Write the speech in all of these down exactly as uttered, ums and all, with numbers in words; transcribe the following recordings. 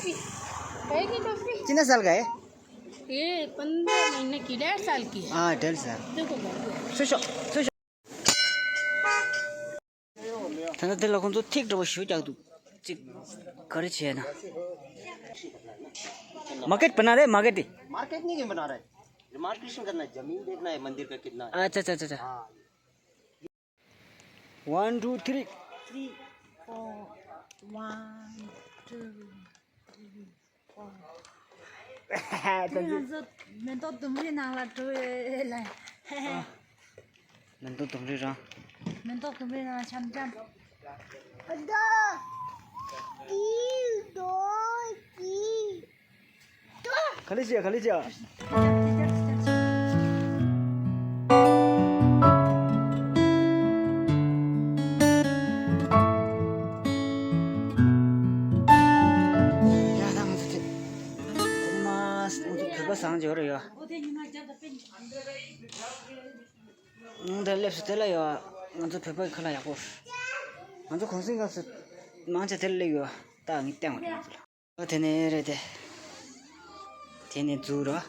टोपी। है कि टोपी? कितने साल का है? ये पन्द्रह महीने की, डेढ़ साल की। हाँ, डेढ़ साल। देखो भाई। सुशो, सुशो। ད་ལྟ་དེ་ལ་ཁོང་ཚོ་ཐིག་འདྲ་པོ་ཞིག་རྒྱག་འདུག་ཅིག་ག་རེ་བྱས་ན། मार्केट बना रहे, मार्केट। मार्केट नहीं बना रहे, डिमार्केशन करना है, जमीन देखना है मंदिर का कितना है। अच्छा, अच्छा, अच्छा, अच्छा। हाँ। One, two, three. Three, four. One, two, three, four. ང་ཚོ་མེ་ཏོག་ལྡུམ་རའི་ནང་ལ་འགྲོ་ཡོད་ལ། མེ་ཏོག་ལྡུམ་རའི་རང་། མེ་ཏོག་དུ་མའི་ནང་འཆམ་འཆམ། ཨ་ད། ཏི་རྡོ་ཏི། ག་ལེ་བྱས་ག་ལེ་བྱས། ཡ་ད་ང་ཚོ་དེ་ཁོ་མ་ང་ཚོ་བོད་པ་བཟང་འབྱོར་ཡོད། ང་དེ་སླེབས་སུ་དེ་ལ་ཡོད། ང་ཚོ་བོད་པའི་ཁ་ལག་ཡག་པོ། ང་ཚོ་གུང་སེང་སྐབས་སུ་མང་ཆེ་དེ་ལ་སླེབས་ཡོད། ད་ངས་བསྟན་བ་རེད་ང་ཚོ་ལ། ཨ་དེ་ནས་རེད་དེ། དེ་ནས་འཛུགས་རོགས།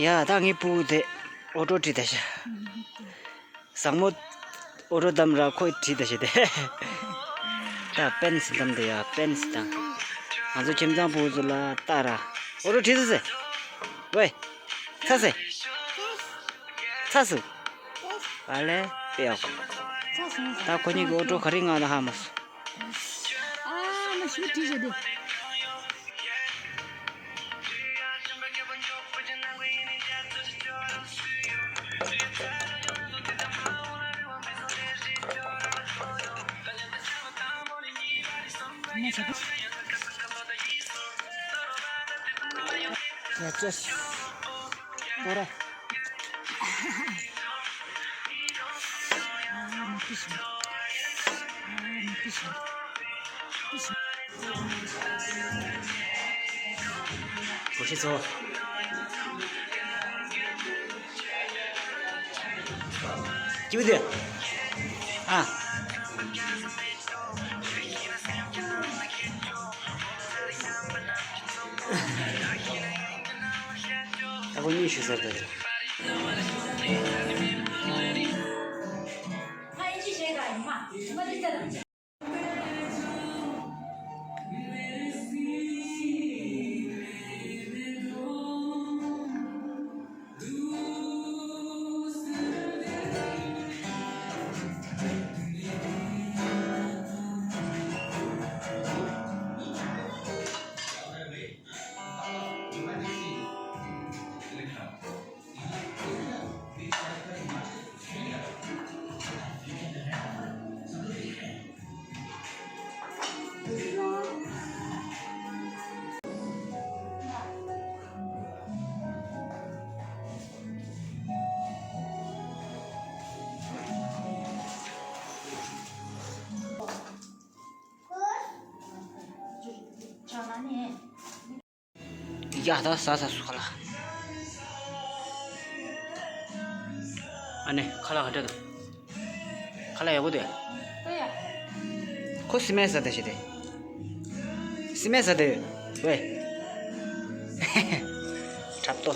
ཡ་ད་ངའི་སྤུ་གུ་དེ་ཨོ་ཊོ་བྲིས་ད་ཤག་བཟང་མོ་ཨོ་ཊོ་བདམས་ར་ཁོས་བྲིས་ད་ཤག་དེ། ད་པེན་སི་བདམས་དེ་ཡ་པེན་སི་དང་། ང་ཚོ་ཁྱིམ་ཚང་སྤུ་གུ་ཚོ་ལ་ལྟ་ར། ཨོ་ཊོ་བྲིས་ད་ཟེ། ཝེ། ཚ་ཟེ། ཚ་སུ། ཨ་ལེ། པེ་ཡོག་ད་ཁོ་གཉིས་ཀྱི་ཨོ་ཊོ་ག་རེ་མངགས་ན་ཧ་མ་སོང་། ཨ་མ་ཞུ་བྲིས་བྱས་ཏེ། ཡ་ཅེས། ཨོ་ར། གོ་ཤེས་ཚོ། ཅི་བུ་དེ། ཨ། ཨ་ཁོ་གཉིས་ཞུ་ཟེར་ད། ཡ་ད་ཟ་ཟ་སུ་ཁ་ལ། ཨ་ནི་ཁ་ལག་ག་འདྲ་འདུག་ཁ་ལག་ཡག་པོ་འདུག་ཁོ་སི་མེ་ཟ་དེ་ཞིག་དེ། སི་མེ་ཟ་དེ། ཝེ། གྲབ་ཏོ།